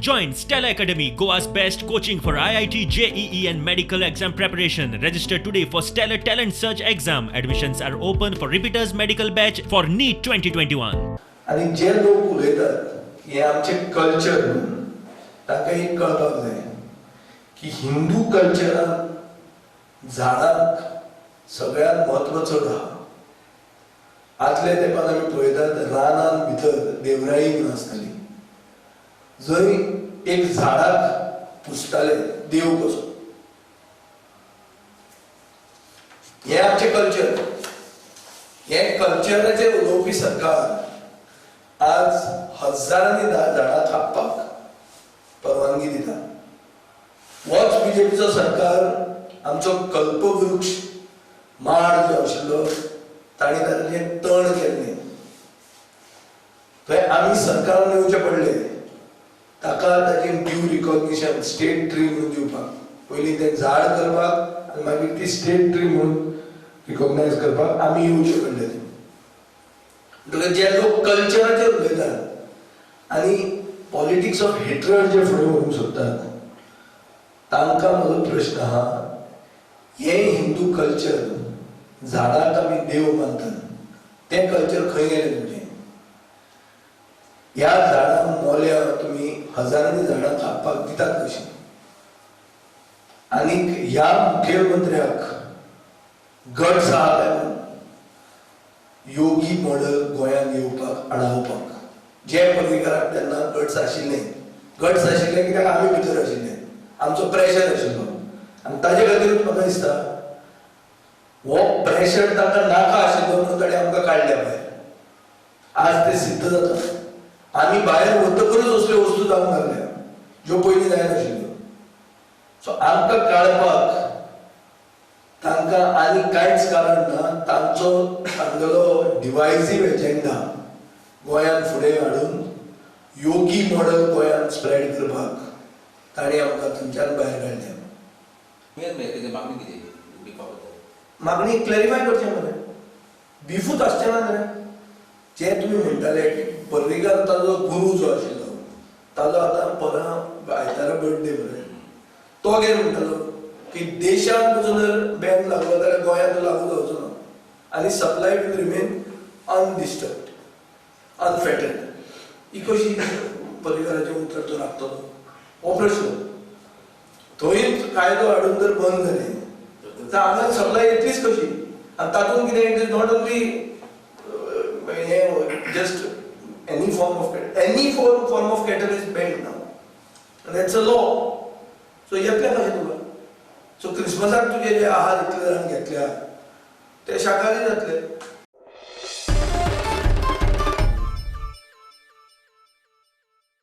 Join Stella Academy, Goa's best coaching for IIT, JEE and medical exam preparation. Register today for Stellar Talent Search exam. Admissions are open for repeaters medical batch for NEET 2021. आनी जे लोक उलयतात हें आमचें culture म्हणून, तांकां एक कळपाक जाय की हिंदू कल्चरांत झाडांक सगळ्यांत म्हत्व चड आहा. आदल्या तेंपार आमी पळयतात, रानान भितर देवराई म्हणून आसताली, जंय एक झाडाक पुजताले देव कसो. हें आमचें कल्चर. हें कल्चराचेर उलोवपी सरकार आज हजारांनी झाडां कापपाक परवानगी दिता. होच बीजेपीचो सरकार आमचो कल्पवृक्ष माड जो आशिल्लो तांणी ताचें तण केल्लें. थंय आमी सरकारान येवचें पडलें ताका ताचें ड्यू रिकॉग्निशन स्टेट ट्री म्हणून दिवपाक. पयलीं तें झाड करपाक आनी मागीर ती स्टेट ट्री म्हणून रिकॉग्नायज करपाक आमी येवचें पडलें. म्हणटकच जे लोक कल्चराचेर उलयतात आनी पॉलिटिक्स ऑफ हेट्रड जे फुडें व्हरूंक सोदतात तांकां म्हजो प्रश्न आहा, हें हिंदू कल्चर झाडाक आमी देव मानतात तें कल्चर खंय गेलें तुमचें? ह्या झाडां मोल्या तुमी हजारांनी झाडां कापपाक दितात कशीं? आनीक ह्या मुखेलमंत्र्याक गट्स आहा काय म्हणून योगी मॉडल गोंयांत येवपाक आडावपाक? जे पर्रीकराक तेन्ना गट्स आशिल्ले, गट्स आशिल्ले कित्याक आमी भितर आशिल्ले, आमचो प्रेशर आशिल्लो. आनी ताजे खातीरूच म्हाका दिसता हो प्रेशर तांकां नाका आशिल्लो म्हणून ताणें आमकां काडल्या भायर. आज ते सिद्ध जाता. आमी भायर वतकरूच असल्यो वस्तू जावंक लागल्या ज्यो पयलीं जायनाशिल्ल्यो. सो आमकां काडपाक तांकां आनी कांयच कारण ना. तांचो तांगेलो डिवायजीव एजेंडा गोंयांत फुडें हाडून योगी मॉडल गोंयांत स्प्रेड करपाक तांणी आमकां थंयच्यान भायर काडल्या. मागणी कितें? मागणी क्लॅरिफाय करचें मरे, बिफूच आसचें ना जाल्यार. जे तुमी म्हणटाले की पर्रीकार ताजो गुरू जो आशिल्लो ताजो आतां परां आयतारा बर्थडे मरे, तो कितें म्हणटालो की देशांत पसून जर बॅन लागलो जाल्यार गोंयांत तो लागू जावचो ना आनी supply will remain undisturbed, unfettered. ही कशी पर्रीकाराचें उतर तो राखतलो हो प्रश्न. थंयच कायदो हाडून जर बंद जालें तर हांगा सप्लाय येतलीच कशी? आनी तातूंत कितें, it is not only हें just any form of any form of cattle is banned now, that's a law. So येतलें कशें तुका? सो क्रिसमसाक तुजे जे आहार इतले जाण घेतल्या ते शाकाहारी जातले.